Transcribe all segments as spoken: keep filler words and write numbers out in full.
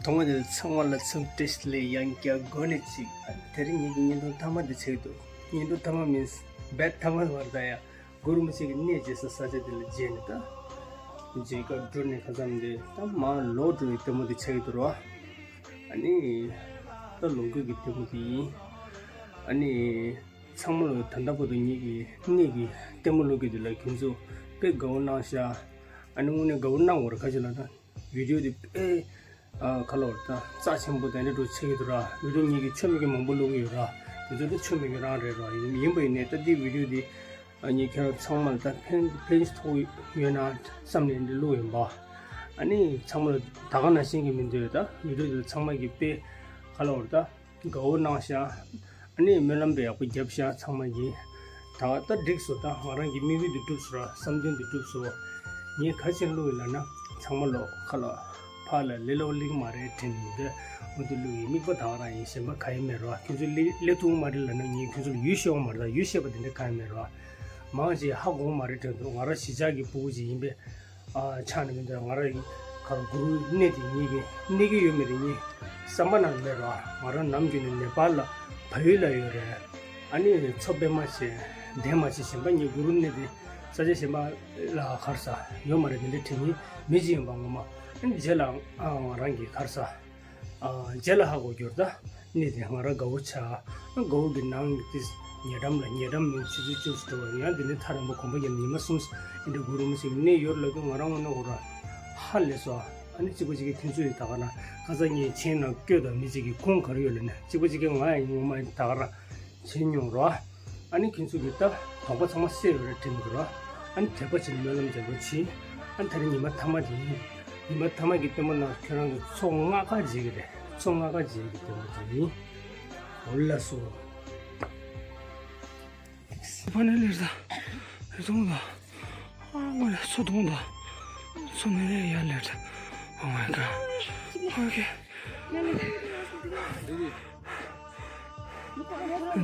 ཐོག་མ་དེ་ཚང་མ་ལ་འཚམས་འདྲི་ཞིག་ལས་ཡང་བསྐྱར་འགོ་ནས་ཅིག་དེ་རིང་ངེད་ཀྱི་བརྙན་ཐུང་མཐའ་མ་དེ་ཆགས་འདུག་བརྙན་ཐུང་མཐའ་མ་མིན་བེད་མཐའ་མ་བར་ད་ཡ་གུ་རུ་མི་ཆེ་གི་གནས་མཇལ་ས་ས་ཆ་དེ་ལ་མཇལ་ནས་ད་མཇལ་ཁ་འགྲོ་ནས་ཁ་ཙམ་དེ་ད་མ་ལོག་འགྲོ་བའི་ལྟད་མོ་དེ་ཆགས་འདུག་རོ། ཨ་ནི་ད་ལོག་དགོས་ཀྱི་ལྟད་མོ་དེ་ཡིན། ཨ་ནི་ཚང་མ་ལ་ད་ལྟ་བར་དུ་ངེད་ཀྱི་གནས་ཀྱི་ལྟད་མོ་ལོག་གི་དེ་ལ་ཁྱོད་ཚོ་དཔེ་དགའ་བོ་གནང་ཤག་ཨ་ནི་དངོས་གནས་དགའ་བོ་གནང་བར་ཁ་ཅིག་ལ་ད་བི་ཌིའོ་དེ་དཔེ་ཨ་ཁ་ལོར་ད་རྩ་ཆེན་པོ་དེ་འདྲ་འགྲོ་ཆེ་གི་འདུག་ར། བི་ཌིའོ་ངེད་ཀྱི་ཆོ་མེད་ཀྱི་མང་པོ་ལོག་གི་ཡོད་ར། དེ་ཚོ་ད་ཆོ་མེད་ཀྱི་རང་རེད་ར། ཡིན་ཡིན་པ་ཡིན་ནས་ད་འདི་བི་ཌིའོ་དེ་ཨ་ངེད་ཁྱེད་རང་ཚང་མ་ལ་ད་ཕན་ཕན་ཐོགས་ཡོད་ན་བསམ་ནས་འདི་བླུགས་ཡིན་པ། ཨ་ནི་ཚང་མ་ལ་ད་ག་ནང་བཞིན་གྱི་མི་འདོད་ད་བི་ཌིའོ་དེ་ཚང་མ་གི་དཔེ་ཁ་ལོར་ད་དགའ་བོ་གནང་ཤག་ཨ་ནི་སྨོན་ལམ་དཔེ་ཡག་པོ་བརྒྱབ་ཤག་ཚང་མ་གི་ད་ད་འགྲིག་སོང་། ད་ང་རང་གི་དམིགས་ཡུལ་དེ་འགྲུབ་སོང་ར། བསམ་དོན་དེ་འགྲུབ་སོང་། ངས་ག་ཅིག་བླུགས་ཡིན་ལབ་ན་ཚང་མ་ལོག་ཁ་ལོ་ཕར་ལ་ལེ་ལོ་ལིང་མ་རེད་དྲན་མི་འདོད། འོ་དེ་བླུགས་ཡིན། དམིགས་པ་ད་ག་རང་ཡིན། གཞན་པ་ག་ཡིན་མེད་རོ། ཁྱོད་ཚོ་ལེ་ལེ་ཐུང་མ་རེད་ལབ་ན་ངས་ཁྱོད་ཚོ་ལ་ཡུལ་ཤེས་འོང་མ་རེད། ད་ཡུལ་ཤེས་པ་དེ་འདྲ་ག་ཡིན་མེད་རོ། མང་ཆེ་ཧ་གོ་མ་རེད་དྲན་འདུག་ང་རང་གཞིས་ཆགས་ཀྱི་ཕྲུ་གུ་ཅིག་ཡིན་པས། ཨ་ཆགས་ནས་མི་འདུག་ང་རང་གི་ཁར་གུ་རུའི་གནས་དེ་ཉིད་ཀྱི་གནས་ཀྱི་ཡོད་མེད་དེ་ངས་བསམ་པ་ནང་མེད་རོ། ང་རང་ནམ་རྒྱུན་ནས་ནེ་པཱལ་ལ་བལ་ཡུལ་ལ་ཡོད་རེད། ཨ་ནི་མཚོ་པདྨ་བྱས་འདན་མ་བྱས་གཞན་པ་ངས་གུ་རུ་གནས་དེ་ས་ཆ་གཞན་པ་ལ་གར་ས་ཡོད་མ་རེད། དེ་འདྲ་དྲན་མི་མི་ཅིག་ཡིན་པ་ངོ་མ། ཨ་ནི་རྗེས་ལ་ཨ་ང་རང་གི་གར་ས། རྗེས་ལ་ཧ་གོ་གྱུར་ད། གནས་དེ་ང་རང་དགའ་བོ་ཆགས། དགའ་བོ་གི་ནང་གི་ཉེ་འགྲམ་ལ་ཉེ་འགྲམ་མིན་ཆུ་ཚོད་བཅུ་ཙམ་འགྲོ་བ་ཡང་དེ་ནས་ཐག་རིང་པོ་གོམ་པ་བརྒྱབ་ཉི་མ་གསུམ་ཨིན་དྲ་གུ་རུ་མི་ཞིག་གནས་ཡོད་ལབ་དུས་ང་རང་ངོ་ནས་འོ་ར་ཧ་ལས་སོ། ཨ་ནི་གཅིག་པ་གཅིག་གི་ཐུན་ཚོད་ཡོད་ད་ག་རང་ཁ་ས་ངས་ཆེན་ནང་བསྐྱོད་དང་མི་གཅིག་གི་ཁོང་ག་རེ་ཡོད་ལབ་ནས་གཅིག་པ་གཅིག་གི་ང་ཡང་ངོ་མ་ཡིན་ད་ག་རང་བྱེད་མྱོང་རོ། ཨ་ནི་ཁྱེད་ཚོ་གི་ད་དོགས་པ་ཚང་མ་སེལ་ཡོད་རེད་དྲན་གི་རོ། ཨ་ནི་དད་པ་བྱེད་ནས་སྨོན་ལམ་མཛད་དགོས་བྱེད། ཨ་ནི་ད་རེས་ཉི་མ་ཐ་མ་དེ་ཡིན། ཉི་མ་ཐ་མ་གི་ལྟད་མོ་ནང་ཁྱོད་རང་གི་ཚོ་ལྔ་ཀ་བརྗེད་གི་རེད། ཚོ་ལྔ་ཀ་བརྗེད་གི་ལྟད་མོ་དེ་ཡིན། འོ་ལགས་སོ། ཕ་ནས་ལེར་ད། ལེར་སོང་ད། ཨ་ང་ལ་ཚོ་གཏོང་ད། ཚོ་ནས་ཡར་ལེར་ད། Oh my god. Okay.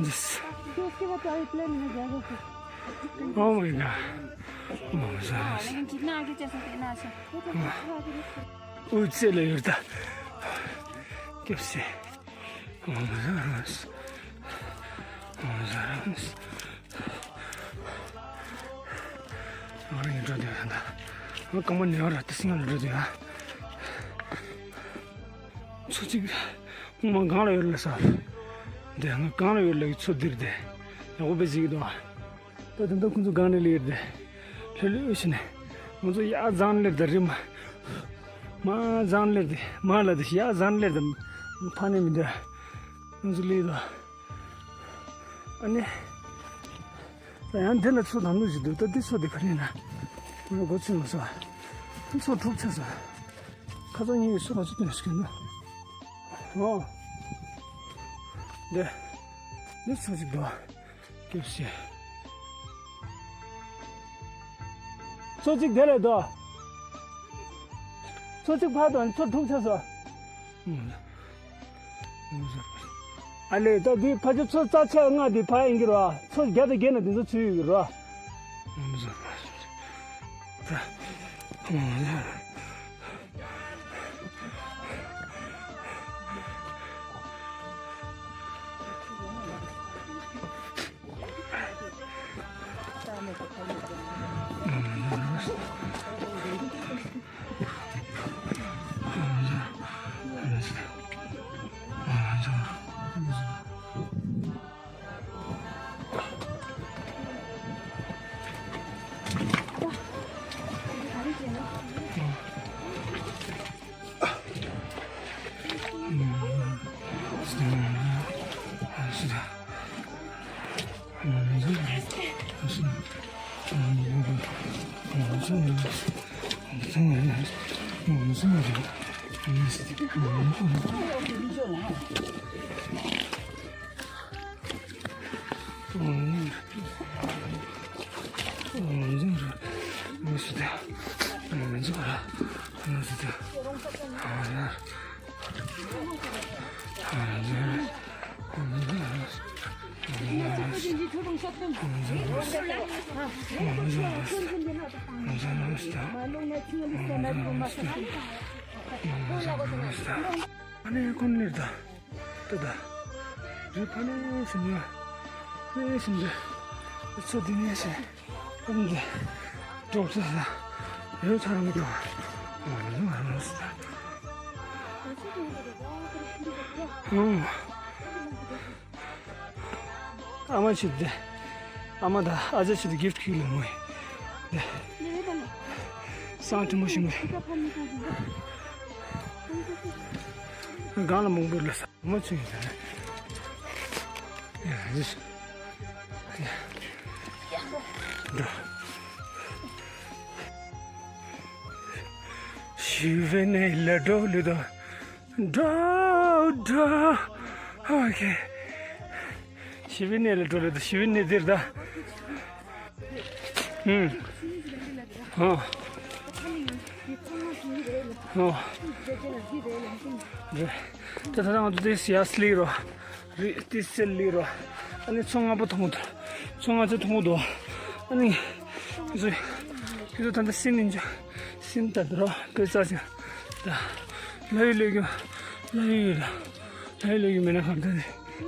This. Oh my god. Oh my god. ཨུ་ཙེ་ལ་ཡོད་ད། སྐྱབས་སེ། ཨོ་མ་ཟ་རམ་སི། ཨོ་མ་ཟ་རམ་སི། ང་རང་གི་འགྲོ་དུས་ཡང་ད། ང་རྐང་པ་ཉལ་བ་ར་ཏི་སི་ང་ལ་འགྲོ་དུས་ཡང་། མཚོ་གཅིག་སྔོན་མ་སྒང་ལ་ཡོད་ལ་ས། འདི་ང་སྒང་ལ་ཡོད་ལ་གི་མཚོ་འདིར་དེ། ཡག་པོ་དཔེ་བྱེད་ཀྱི་འདུག་ཨ། ད་དེ་འདྲ་ཁོང་ཚོ་སྒང་ལ་ལེར་དེ། ལྷོད་ལྷོད་བྱས་ནས། ང་ཚོ་ཡར་འཛང་ལེར་དེ་རི་མ། མར་འཛང་ལེར་དེ་མར་ལ་དེ་ཡར་འཛང་ལེར་དེ། ཕ་ནས་མི་འདྲ། ང་ཚོ་ལེར་དོ། ཨ་ནི། ད་ཡང་འདི་ལ་མཚོ་དང་ནུ་ཞིག་འདུག་ད་འདི་མཚོ་འདི་ག་རེ་ཡིན་ན། ང་ལ་མགོ་ཚོས་མ་སོང་། མཚོ་དྲུག་ཆགས་སོང་། ཁ་སང་ཉིན་གྱི་མཚོ་ག་ཚོད་སྟོན་ཞིག་གི་ནུ། ཨོ། འདི། འདི་མཚོ་ཞིག་འདུག་སྐྱབས་སེ། མཚོ་གཅིག་དེ་ལས་དོ། མཚོ་གཅིག་ཕར་དང་མཚོ་དྲུག་ཆགས་སོ། ཨ་ལས་ད་འདི་ཕ་ཆུ་མཚོ་རྩ་ཆེ་ལྔ་འདི་ཕ་ཡིན་གྱི་རོ། མཚོ་བརྒྱ་དང་བརྒྱད་ན་འདི་ཚོ་ཚུད་ཡོད་ཀྱི་རོ། ཨ་ནི་ཁོང་ལེར་ད། ད་ད། རི་ཕ་ནས་སིམ་ཡ། ནས་སིམ་ད། ཚོ་དེ་ནས་སེ། ཨམ་ད། གྲོགས་ཚོ་ས། རི་ཚ་རང་གྲོགས། ང་ནི་ང་རང་ས། ཨང་། ཨ་མ་ཆུ་དེ། ཨ་མ་ད་ཨ་ཅག་ཆུ་དེ་གིཕ་ཊི་ཁྱེར་ལ་མོ་ཡི། དེ། སང་ཐུ་མོ་ཤིང་བེ། གང་ལ་མང་པོ་ལ་ས་མ་ཆུ་ཡི་དེ། ཡ་ཡིས། འགྲོ། ཞི་བའི་གནས་ལ་འགྲོ་ལུས་དང་། འགྲོ་འགྲོ། ཨོ་ཁེ། ཞི་བའི་གནས་ལ་འགྲོ་ལུས་དང་ཞི་བའི་གནས་འདིར་ད། ཨུམ། ཨོ། ཨོ། རེད། ད་ད་ང་ཚོ་དེ་ཡ་སི་ལི་རོ། རི་ཏི་སེ་ལི་རོ། ཨ་ནི་ཚོ་ལྔ་པོ་མཐོང་གི་འདུག་ཚོ་ལྔ་ཚོ་མཐོང་གི་འདུག་ཨ་ནི། ཁྱོད་ཚོ། ཁྱོད་ཚོ་ད་ལྟ་སིན་ནི་འཇོ། སིན་ད་དུ་རོ། པེ་ཙ་ཅི། ད། ལ་ཡུ་ལ་ཡུ། ལ་ཡུ་ཡུ་ལ། ལ་ཡུ་ལ་ཡུ་མེད་ན་གང་ད་ནི།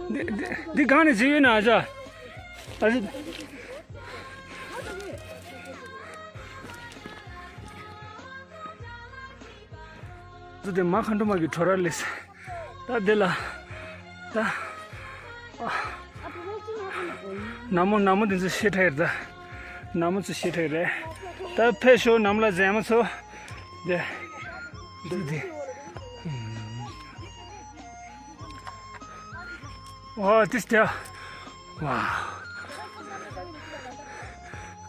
འདི་འདི་འདི་གང་ནས་བྱེད་ཡོད་ན་ཨ་ཅག་ཨ་ཅག་ཚོ་དེ་མ་མཁའ་འགྲོ་མ་གི་བྲོ་ར་ལེས། ད་དེ་ལ། ད། ནག་མོ་ནག་མོ་དེ་ཚོ་ཤེས་ཁྲ་ཡིར་ད། ནག་མོ་ཚོ་ཤེས་ཁྲ་ཡིར་རེད། ད་ཕེ་ཤོ་ནམ་ལ་ཟན་མ་ཚོ། དེ། དེ་དེ། ཨོ་ཏིས་དེ། ཝ།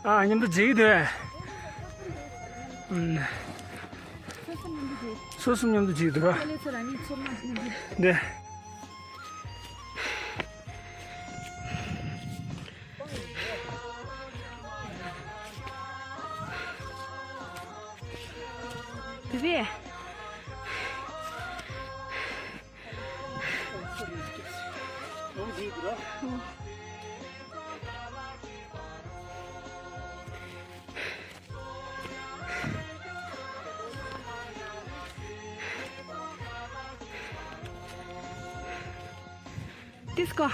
ཨ་མཉམ་དུ་བརྗེ་གི་འདུག་སོ་སོ་མཉམ་དུ་བརྗེ་གི་འདུག་ར། འདི། བི་བི། Disco.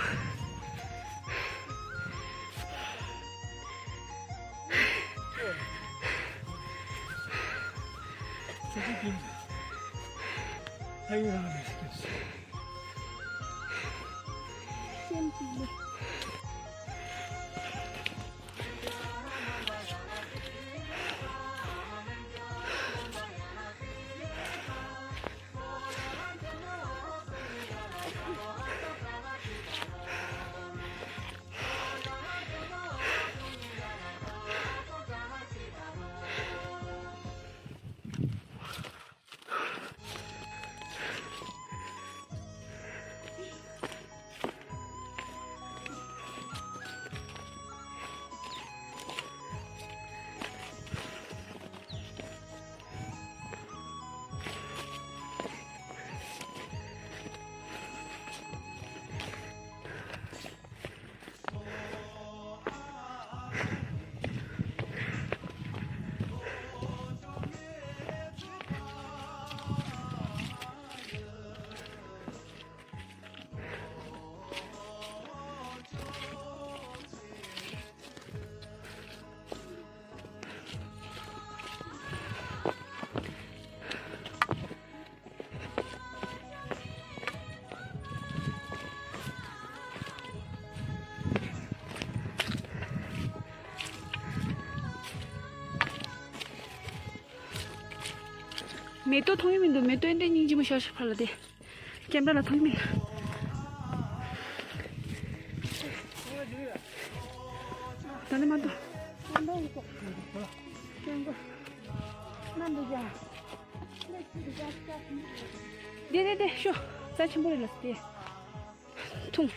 མེ་ཏོག་མཐོང་གི་མི་འདུག་མེ་ཏོག་ཨེ་འདྲ་སྙིང་རྗེ་མོ་ཤར་ཤར་ཕར་ལ་དེ། ཀེམ་ར་ལ་མཐོང་གི་མི་འདུག་ད་ནི་མ་འདུག་དེ་དེ་དེ་ཤོ། རྩ་ཆེན་པོ་རེད་ལ་དེ། འཐུང་།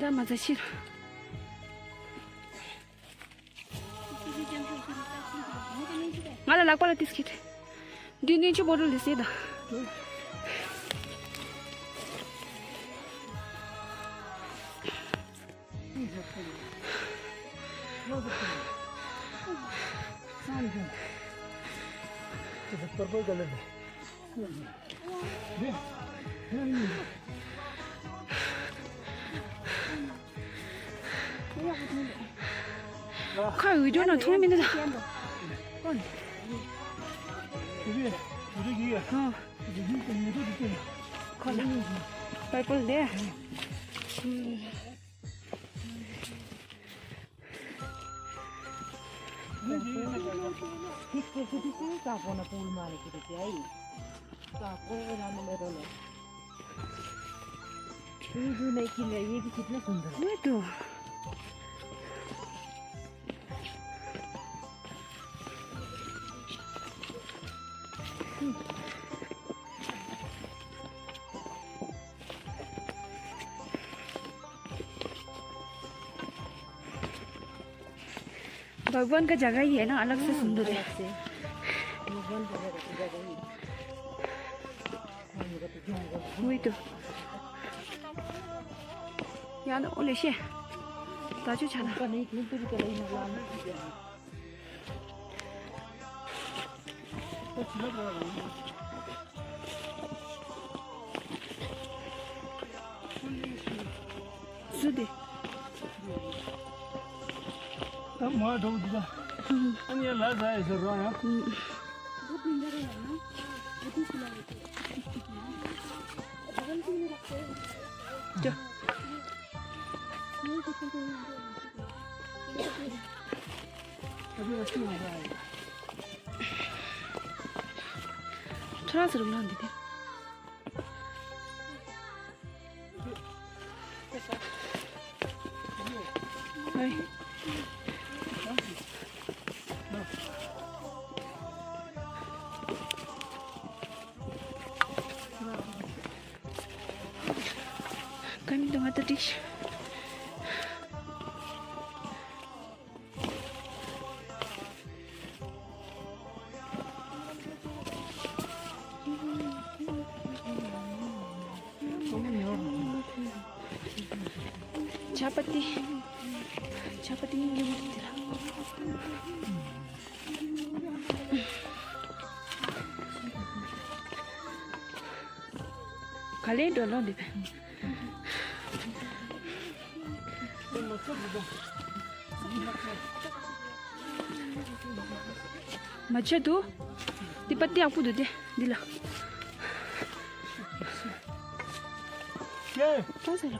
ད་མ་ཚ་ཕྱིར། ང་ལ་ལག་པ་ལ་ཏིས་ཁྱེར། འདི་ནས་ཆུ་བོ་ཊལ་འདི་ཟེར་ད། ཁ་འོས་སྦྱོར་ན་ཐུང་མི་འདུག་ད། ཁོ་ལ་པར་པལ་དེ། भगवान का जगह ही है ना, अलग से सुंदर है। भगवान का जगह ही। वही तो। यार, ओ ले शे। ताजू छाना। སུ་དེ། ཨ་མ་འགྲོ་འདི་ད། ཨ་ནི་ལ་ཟ་ཡི་ཟེར་རོ་ཡ། ཅོ། ཁྲ་ཟེར་ལ་འདི་དེ། ཨེ། ཀ་མི་འདུག་ང་ད་འགྲིག་ཤག་ཇ་པ་ཏི། ཇ་པ་ཏི་ཉིན་ཉིན་མོ་དེ་ལ། ག་ལེ་འགྲོ་ལོ་འདི་པས། མ་ཆད་དུ། འདི་པ་ཏི་ཡག་པོ་འདུག་སྟེ་འདི་ལ། ཡེ། གང་ཟེར་ལོ།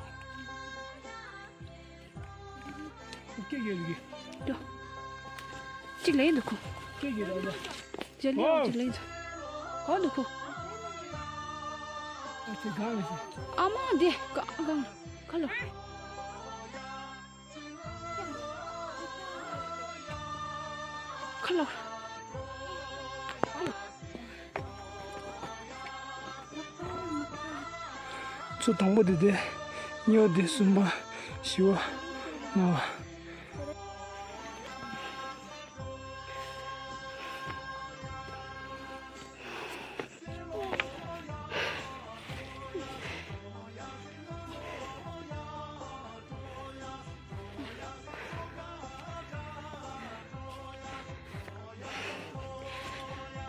ཀེ་ཀེ་ཀེ། ཏོ། གཅིག་ལེན་འདུག་ཁོ། ཀེ་ཀེ་ར་ར། ཇེ་ལེན་ཨོ། གཅིག་ལེན་འདུག་ཁོ། འདུག་ཁོ། ཨ་ཅེ་གང་རེད་ཟེར། ཨ་མ་འདི་ག་གང་ཁ་ལོ། ཁ་ལོ། ཚོ་དང་པོ་དེ་དེ། གཉིས་པ་དེ། གསུམ་པ། བཞི་པ། ལྔ་པ།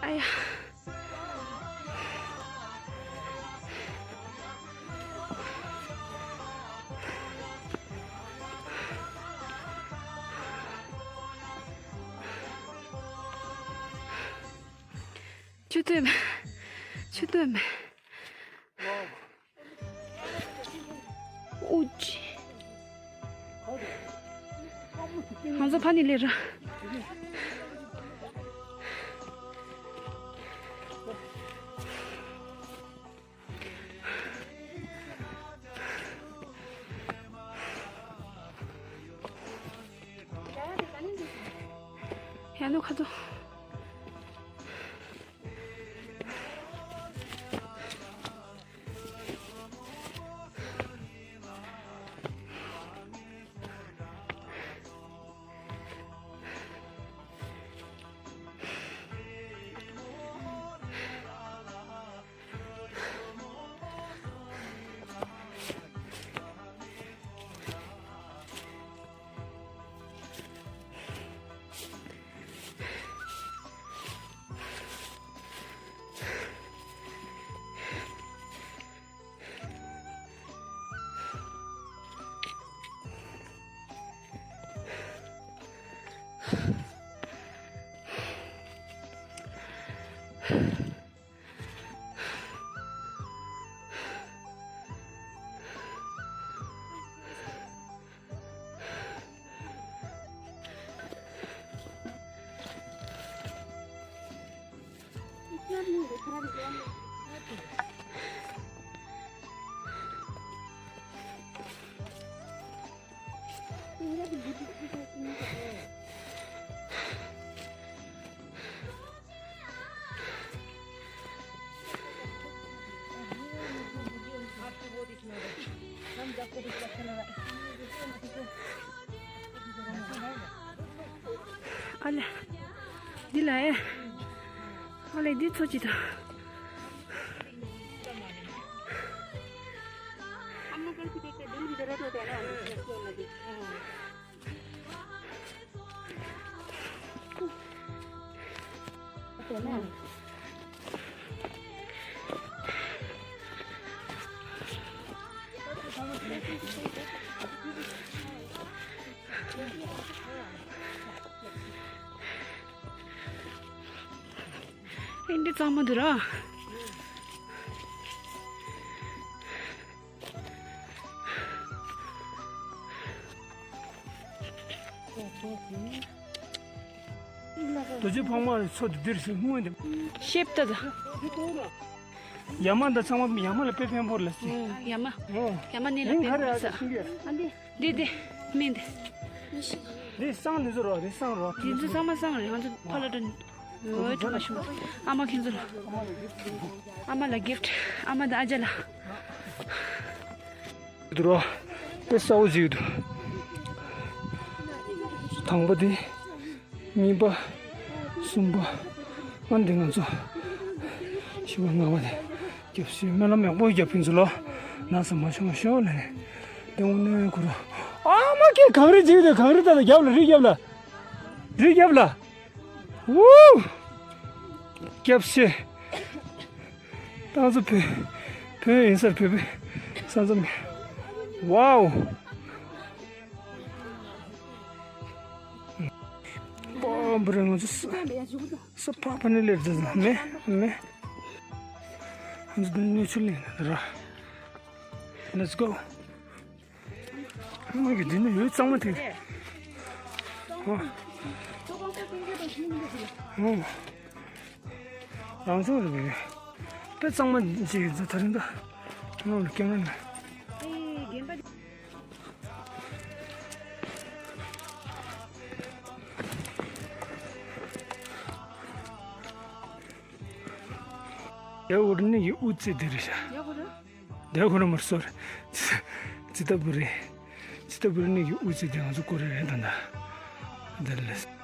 ཨ་ཡ། ཆུ་ཐོན་མེད། ཆུ་ཐོན་མེད། ཨུ་ཅི། ང་ཚོ་ཕ་ནི་ལེ་ར། ཡ་ནོ་ཁ་ཏོ། ཨ་ལེ། འདི་ལ་ཨེ། ཨ་ལེ་འདི་ཚོ་ཅི་ད། ཨེ་འདི་གཙང་མ་འདུག་ར། རྡོ་རྗེ་ཕག་མོ་ཚོ་འདི་འདིར་སྔོན་དེ། ཤེབ་ཏ་ད། ཡ་མ་འདི་ཚང་མ་ཡ་མ་ལ་དཔེ་ཕན་པོ་རེད་ལ་སི། ཡ་མ། ཡ་མ་ནི་ལ་དཔེ་ཕན་པོ་རེད་ས། འདི་འདི་མིན་འདི། འདི་སང་འདི་ཚོ་རོ་འདི་སང་རོ། འདི་ཚོ་ཚང་མ་སང་རེད། ང་ཚོ་ཕ་ལ་དྲན། འོ་དྲན་པ་ཞུ། ཨ་མ་ཁྱེད་ཚོ་ལ། ཨ་མ་ལ་གིཕ་ཊི། ཨ་མ་དང་ཨ་ཅག་ལ། འདུག་རོ། དཔེ་གསལ་པོ་ཅིག་འདུག་དང་པོ་དེ། གཉིས་པ། གསུམ་པ། ཨ་འདི་ང་ཚོ། བཞི་པ་ལྔ་པ་དེ། རྒྱབ་སུ་སྨོན་ལམ་ཡག་པོ་རྒྱབ་ཕིན་ཚུ་ལོ། ན་ཚ་མ་བྱུང་ཤོག་ལ་ནི། དེ་འུ་ནས་ཁུ་རོ། ཨ་མ་ཀེ་གངས་རི་ཅིག་དེ་གངས་རི་ད་ལ་རྒྱབ་ལ་རི་རྒྱབ་ལ། རི་རྒྱབ་ལ། ཝུའུ། སྐྱབས་ཤེ། ཏང་ཙུ་བོད། བོད་ཡིན་སར་བོད་པའི་ས་མཚམས། ཝའོ། པོ་འབུ་ར་ང་ཚོ་ས་ས་ཕག་པ་ནི་ལེར་ཙི་ཙི་མེ་མེ། ང་ཚོ་དུ་ནུས་ཆུ་ལེན་ར། Let's go. ང་གི་འདི་ནི་ཡོད་གཙང་མ་དེ། ཨོ། ཨོ། རང་བྱུང་རེད་པས། དཔེ་གཙང་མ་ཅིག་ཡོད་ཚ་ད་རིང་ད། ང་ལ་སྐྱོན་ར་མེད། ཡ་འུར་ནི་ཡི་ཨུ་ཙི་དེ་རེད་ཤག་དེ་ཁོ་རང་མར་སོར། ཙི་ཏ་བུ་རེད། ཙི་ཏ་བུ་རེད་ནི་ཡི་ཨུ་ཙི་དེ་ང་ཚོ་ཀོ་རེ་རེད་ད་ད། དེ་ལས།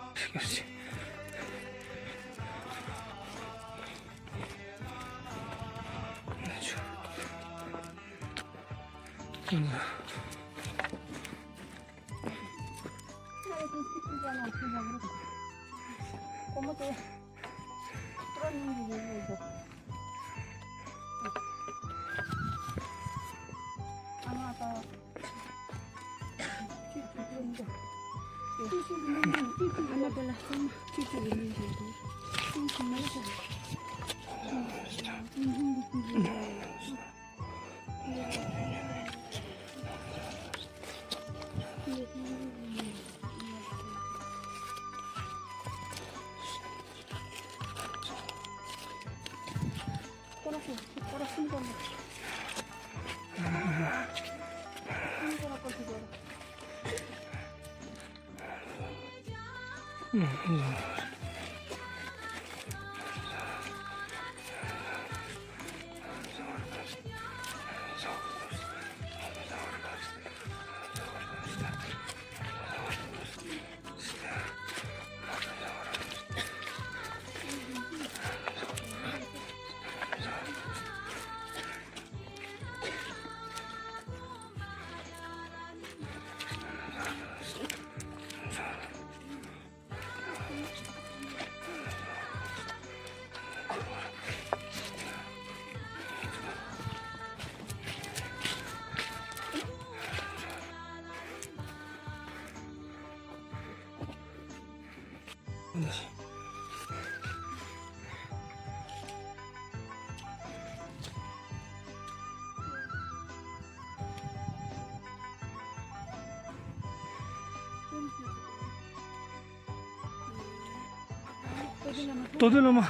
རྡོ་སྟོད་བླ་མ་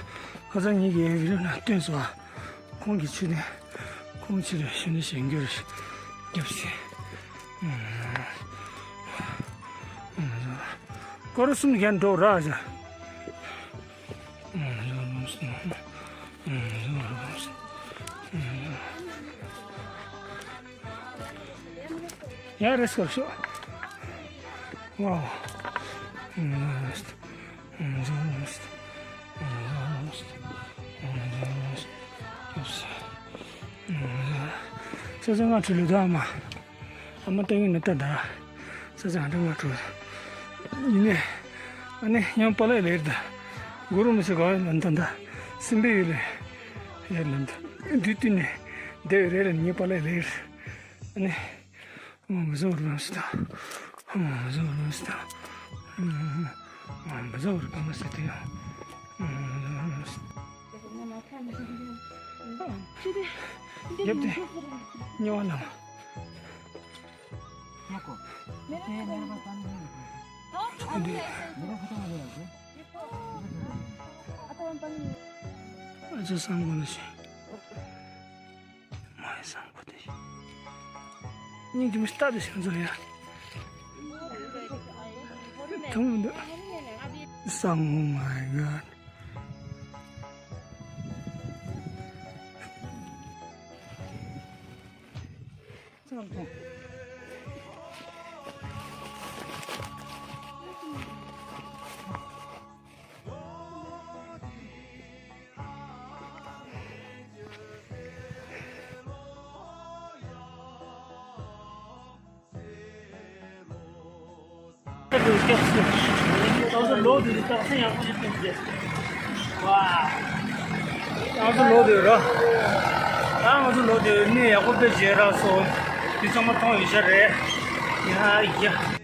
ཁ་སང་ངེད་ཀྱི་བི་ཌིའོ་ནང་བཏོན་སོང་ཨ། ཁོང་གི་ཆུ་ནས་ཁོང་ཕྱིར་ཞུ་ནས་ཞལ་འགྱུར་རྒྱབ་ཟིན། སྐོར་གསུམ་བརྒྱབ་འགྲོ་ར་ཟེར། ཡ་རེས་སྐོར་ཤོག་ཝའོ། ས་ཆ་ང་ཁྲི་ལུ་དོ་ཨ་མ། ཨ་མ་ལྟ་གི་ནི་ལྟ་ད། ས་ཆ་ང་ཁྲི་ང་ཁྲི། ཡིན་ནི། ཨ་ནི་ཡང་པ་ལགས་ལེར་ད། གུ་རུ་མི་ཤེས་ག་ཡོད་ལ་འདི་འདི། སྲིན་པོའི་ཡུལ་ལས། ཡར་ལ་འདི། དུས་དུས་ནས། བསྡད་ཡོད་རེད་ལ་ངའི་པ་ལགས་ལེར། ཨ་ནི། ཨོ་མི་བཟོ་བར་བམ་སི་ད། ཨོ་མི་བཟོ་བར་བམ་སི་ད། ཨོ་མི་བཟོ་བར་བམ་སི་ད་ཡ། ཨོ་མི་བཟོ་བར་བམ་སི་ད། རྒྱབ་དེ། ཉེ་བ་ལ། ཨ་ཅེ་སང་གོ་ན་ཤི། མ་ཡི་སང་གོ་དེ་ཤི། སྙིང་རྗེ་མོ་ཞིག་ལྟ་དེ་ཤི་ཚོ་ཡ། ཐུང་མི་འདུག་སང་མ་ཡི་ག་ད་ཚོ་ལོ་དེ་རིང་རྟགས་མཚན་ཡག་པོ་ཞིག་བཏོན་ཏེ། ཝ། ང་ཚོ་ལོ་དེ་ར། ད་ང་ཚོ་ལོ་དེ་གནས་ཡག་པོ་དཔེ་བྱས་ར་སོ། དེ་ཚང་མ་མཐོང་ཡོད་ཤག་རེད། ཡ་ཡ།